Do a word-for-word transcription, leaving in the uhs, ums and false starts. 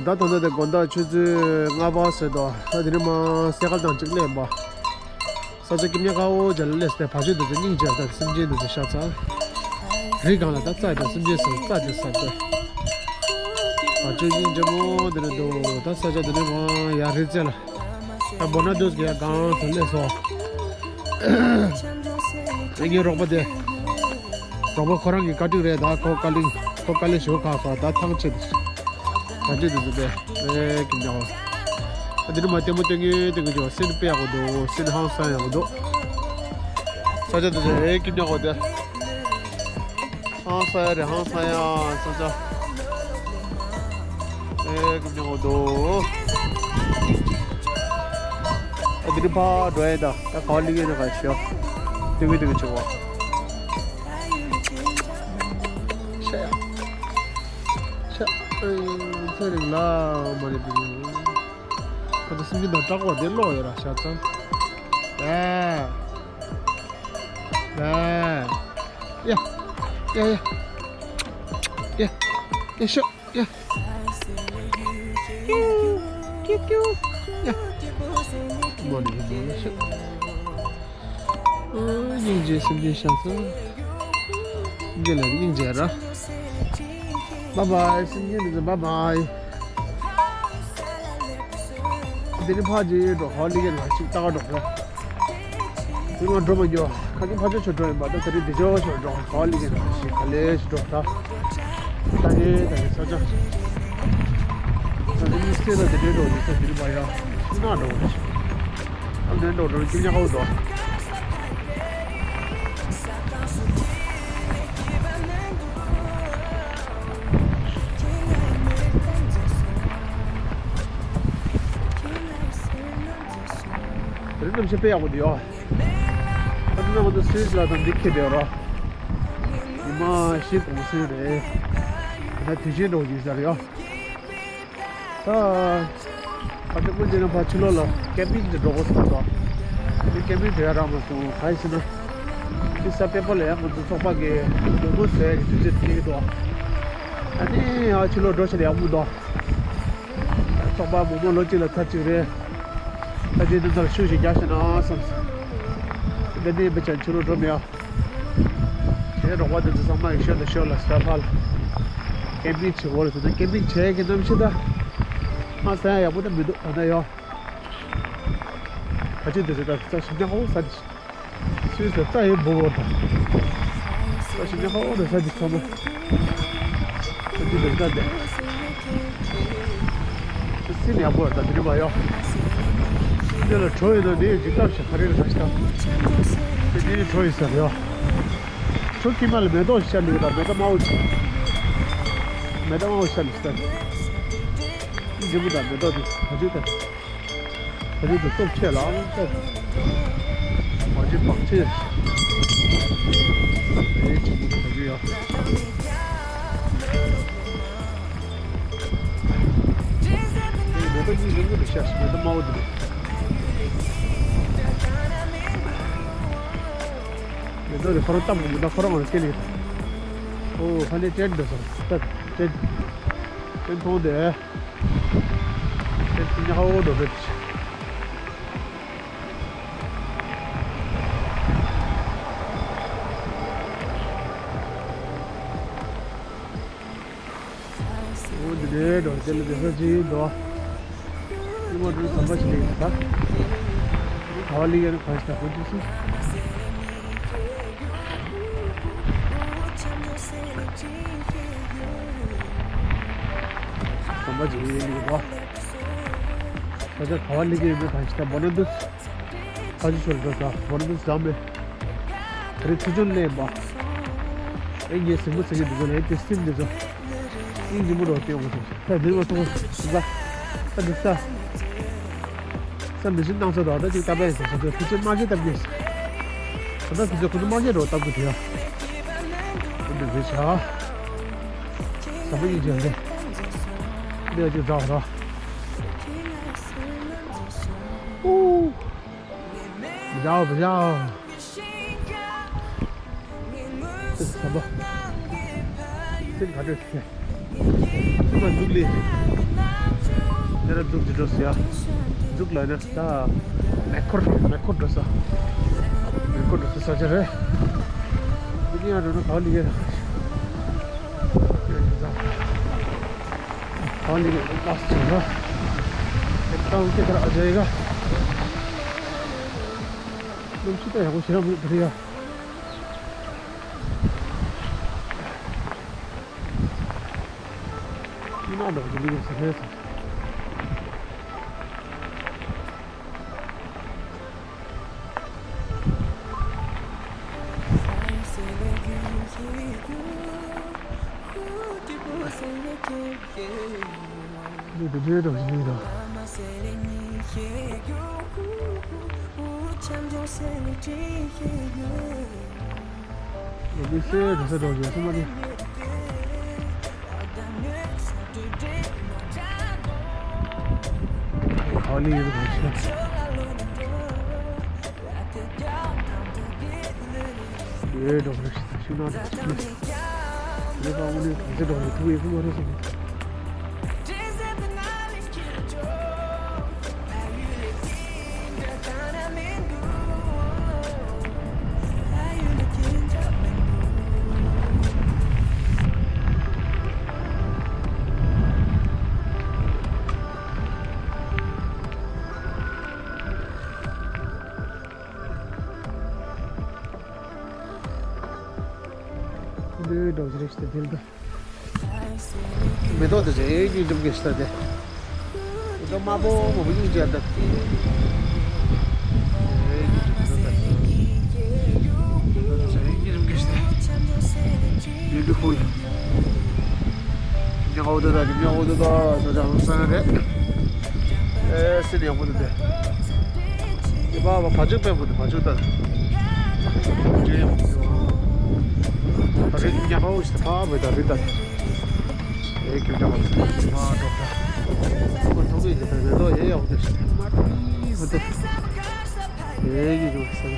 ད་ད་ལྟ་དེ་དགོང་དག་ཆུ་ཚོད་ལྔ་པ་ཟེར་དོ། ད་དེ་ནས་མ་སེ་ཀལ་དང་གཅིག་སླེབས་པ། ས་ཆ་སྐྱིད་ཉག་ཁ་བོ་ཅིག་ལ་སླེབས་ཏེ་བ་ཕྱུགས་འདི་ཚོ་སྙིང་རྗེ་དང་སེམས་ཅན་འདི་ཚོ་ཤ་ཚ། རི་སྒང་ལ་ད་རྩྭ་དང་སེམས་ཅན་ཟ་རྩྭ་དེ་ཟ་དེ། བ་ཕྱུགས་སྙིང་རྗེ་མོ་འདི་རེད་འདུག་ད་ས་ཆ་འདི་ནས་མ་ཡར་རི་རྩེ་ལ། ད་བོ་ན་དུས་ཀྱི་སྒང་དུ་སླེབས་སོང་། ངའི་རོགས་པ་དེ། རོགས་པ་ཁོ་རང་གི་བཀའ་དྲིན་རེད། ད་ཁོ་དཀའ་ལས་ཁོ་དཀའ་ལས་ཞེ་པོ་ཁག་སོང་། ད་ཐང་ཆད་དེ། ད་ཅི་དེ་ཟེར་ཏེ། ཨེ་ཀི་ཉག་གོ། ད་འདི་ནས་མ་ལྟད་མོ་སྟོན་གི་སྟོན་གི་བྱོས། སེམས་དཔེ་ཡག་པོ་འདུག་སེམས་ཧང་སང་ཡག་པོ་འདུག་ས་ཆ་དེ་ཚོ་ཨེ་ཀི་ཉག་གོ་དེ། ཧང་སང་ཡ་རེད། ཧང་སང་ཡ་ས་ཆ། ཨེ་ཀི་ཉག་གོ་འདུག་ཨ་འདི་ནས་ཕར་འགྲོ་ཡ་ད། ད་ག་ལི་གི་ནས་ག་ཤོག་སྟོན་གི་སྟོན་གི་བྱོས། ཤ་ཡ། ཤ། ཨེ། ཚེ་རིང་ལ་མ་རེད་པས། ཁོ་ཚོ་སེམས་ཅན་དང་སྐྲག་པ་དེ་ལོག་ཡོད་ར་ཤ་ཚང་། ཨེ། ཨེ། ཡ། ཡ་ཡ། ཡ། ཡ་ཤ། ཡ། ཀྱུ། ཀྱུ་ཀྱུ། ཡ། མ་རེད་པས་ཤ། སྙིང་རྗེ་སེམས་ཅན་ཤ་ཚང་། སྙིང་རྗེ་ལ་སྙིང་རྗེ་ར། བཱའི་བཱའི། སེམས་ཅན་འདི་ཚོ་བཱའི་བཱའི། འདི་ནས་ཕར་ཅིག་འགྲོ། ག་ལི་གི་ནས་ཅིག་ལྟ་ག་འགྲོ་ར། འདི་ང་འགྲོ་མ་འགྱོ། ཁ་ཅིག་ཕར་ཕྱོགས་ཆོས་འགྲོ་ཡིན་པ། ད་དེ་རིང་འདི་ཕྱོགས་ཆོས་འགྲོ། ག་ལི་གི་ནས་ཅིག་ག་ལེ་ཞིག་འགྲོ་ད། ད་ནི་ད་ནི་ས་ཆ། ད་ནི་སེ་ད་དེ་འདྲའི་འགྲོ་ནི་ས་དེ་རིང་མ་ཡ། ཤིང་ནགས་འགྲོ་བ་ཞིག་ཨ་ནི་འགྲོ་འགྲོ་ཀི་ཉག་ཧོ་འགྲོ། དེ་རིང་གནམ་གཤིས་དཔེ་ཡག་པོ་འདུག་ཡ། ཨ་ནི་ང་ཚོ་སུད་སི་ལ་དང་འདི་ཁེ་བདེ་རོ། ཉི་མ་བཞི་གུང་སེང་རེད། ད་དུས་ཆེན་འགྲོ་གི་ཟེར་ཡ། ད། ཨ་ཏི་ཀུན་གྱི་རིམ་པ་ཕྱི་ལོགས་ལ་ཀེམ་པིང་དུ་འགྲོ་དགོས་སོང་ད། ཨ་ནི་ཀེམ་པིང་དུ་ཡ་རག་མ་སོང་། ག་ཡིན་ཟེར་ན། དེ་ས་པེ་པ་ལ་ཡང་ང་ཚོ་ཚོགས་པ་གི་མོག་མོག་བཟོ་ཡ་གི་དུས་ཚོད་དེ་འདུག་ཨ་ནི་ཨ་ཕྱི་ལོགས་འགྲོ་ཤེས་ཡག་མོ་འདུག་ཚོགས་པ་མོག་མོག་ལོ་གཅིག་ལ་ཐབས་གཅིག་རེད། ད་དེ་འདི་ཚོར་ཤུགས་ཤིག་རྒྱག་ཤེས་ན་བསམ། འདི་ནས་མི་ཆ་ཕྱི་ལོགས་འགྲོ་མི་ཡ། ཁྱེད་རོགས་པ་དེ་ཚོ་ཚང་མ་ཡི་ཤོད་དང་ཤོད་ལ་སྟ་ཕ་ལ། ཀེམ་པིང་བྱེད་འོ་ལ་ཟེར་ན་ཀེམ་པིང་བྱེད་ཀྱི་གནམ་གཤིས་ད། ང་ཟ་ཡ་ཡག་པོ་ད་མི་འདུག་ད་ལྟ་ཡོ། ད་ཅི་འདི་ཟེར་ད་ས་ཞིམ་ཉག་ཧོ་ཟ་དེ། སུད་སི་རྩྭ་ཡི་འབུ་འོ་ད། ས་ཞིམ་ཉག་ཧོ་ད་ཟ་དེ་ཚང་མ། ད་ཅི་འདི་ཟ་དེ། སི་ནས་ཡག་པོ་རེད་ད་དེ་རིང་བ་ཡོ། དེ་ལ་གྲོ་ཡོད་ན་འདི་ཡོད་ཅིག་བཏབ་ཤག་ག་རེ་རེད་ད་ཤག་དེ་འདི་ནི་གྲོ་ཡོད་ས་རེད་ཡོ། གྲོ་ཀི་མ་ལ་མེ་ཏོག་ཤར་ལུགས་དང་མེ་ཏོག་དམར་པོ་ཅིག་མེ་ཏོག་དམར་པོ་ཤར་ལུགས་ས་རེད། འདི་འབུ་དང་མེ་ཏོག་འདི་ག་ཚོད་ད། ད་རེས་དུ་སྟོབས་ཆེ་ལ་ཨང་སྟོབས། མ་བྱེད་བག་ཆེ། རེད་ཆེ་མོ་དུ་ག་རྒྱུ་ཡ། མེ་ཏོག་གཉིས་རིང་པོ་འདུག་ཤག་མེ་ཏོག་དམར་པོ་འདུག་མེ་ཏོག་དེ་ཁོ་རང་གཏམ་གྱི་མེ་ཏོག་ཁོ་རང་ལ་སྐྱེ་ལེ། ཨོ་ཧ་ལས་ཅན་འདུག་སོང་ད་ཅན། ཅན་མཐོང་དེ། ཁྱེད་ཀྱི་ཉག་འོ་འགྲོ་བེད། འོ་འདི་འདྲའི་འགྲོ་དེ་ལ་དེ་ས་ཅི་འགྲོ། ཉི་མ་འགྲོ་ཟམ་པ་ཞིག་ལས་ད། ག་བ་ལི་ཡ་ནི་ག་ཞིག་ད་ཧོ་ཅི་སི། ཟམ་པ་ཅིག་ཡིན་ཡིན་པ། ད་ཆ་ག་བ་ལི་གི་ཡིན་པའི་གང་ཞིག་ད་བོ་ན་འདུག་ཁ་ཆུ་ཆུ་ལ་འགྲོ་ས་བོ་ན་འདུག་ཟམ་པའི། ད་རེས་ཚུར་ཅུང་ལེན་པ། ཨེ་ངས་ཟིང་པོ་ཟེར་གྱི་འདུག་ཟེར་ལ་ཨེ་དེ་སིམ་འདི་ཚོ། ཨིན་ཇི་མོ་རོ་སྟེ་འོང་སོང་། ད་འདིར་མ་སོང་ཟ། ད་འདི་ས། ས་འདི་བཞིན་སྣང་ས་དང་ད་ཅིག་ད་པས་སོང་ཁོ་ཚོས་ཕི་ཅི་མ་ཤེས་ད་པས། ད་ད་ཕི་ཅི་ཁོ་ཚོ་མ་ཤེས་རོ་ད་པུ་དེ་ཡ། ཨ་འདི་བེ་ཆ། ཟམ་པ་ཡིན་ཅན་རེད། འདི་ཡ་ཅིག་རག་ར། ཨུ། བཞག་བཞག་ཟམ་པ། སེམས་ག་འདྲ་ཟེར། ཁྱིམ་ལ་འདུག་ལེ། དེ་ར་འཛུགས་ཀྱི་འགྲོ་ས་ཡ། འཛུགས་ལ་ན་ད་མེ་འཁོར་མེ་འཁོར་འགྲོ་ས། མེ་འཁོར་འགྲོ་ས་ས་ཆ་རེད། འདི་ནི་ཡང་འགྲོ་ན་ག་ལི་ཡ། ག་ལི་ཡ་ལགས་ཆེ་ར། ད་འུ་ཀེ་ཁར་ཨ་ཇེ་ག་ནམ་ཆུ་ད་ཡག་པོ་ཞེ་ར་མི་འདུག་ཡ། ཁྱིམ་ནང་འགྲོ་གི་མི་ཡོད་ས་རེད་ཟེར། འདི་འདྲའི་འགྲོ་གི་མི་འདུག་འདི་སེ་འགྲོ་ས་འགྲོ་གི་སེ་མ་ནི། ག་ལི་ཡོད་པ་ཞིག་ཡོད་འགྲོ་གི་ཤུགས་ན་འགྲོ་གི་ཤུགས། ཡོད་པ་དངོས་གནས་ག་ཚོད་འགྲོ་གི་ཐུག་ཡོད་ཀྱི་མ་རེད་བསམ་གི། འདི་འགྲོ་གི་རེད་ཤག་དེ་ལ། མེ་ཏོག་དེ་ཚོ་ཨེ་ཡུལ་འགྲིམ་གི་ཤི་ད་དེ། མེ་ཏོག་དམར་པོ་མང་པོ་ཡིན་ཅེས་ད། ཨེ་ཡུལ་འགྲིམ་གི་ཤི་ད། ཡུལ་འདི་ཁོ་ཡིན། ཉག་འོ་དེ་ད་ཉག་འོ་དེ་ད་ད་ད་ཧང་སང་རེད། ཨེ་སི་ནས་ཡག་པོ་འདུག་དེ། དེ་བ་བ་བ་ཕྱུགས་དཔོན་པོ་དེ་བ་ཕྱུགས་ལྟར། ཇེ་ཡག་པོ་འདུག་ད་རེས་ཉག་འོ་ཞིག་ཕ་བ་ད་རེད་ད། ཨེ་ཁྱོད་ཀྱང་ང་ཚོ་མ་འགྲོ་ད། ཁོ་ཐོག་གི་དེ་ད་མེ་ཏོག་ཡེ་ཡག་པོ་འདུག་ཞིག་མ་ཏི་ཧོ་དེ། ཨེ་ཡི་འདུག་ས་ན།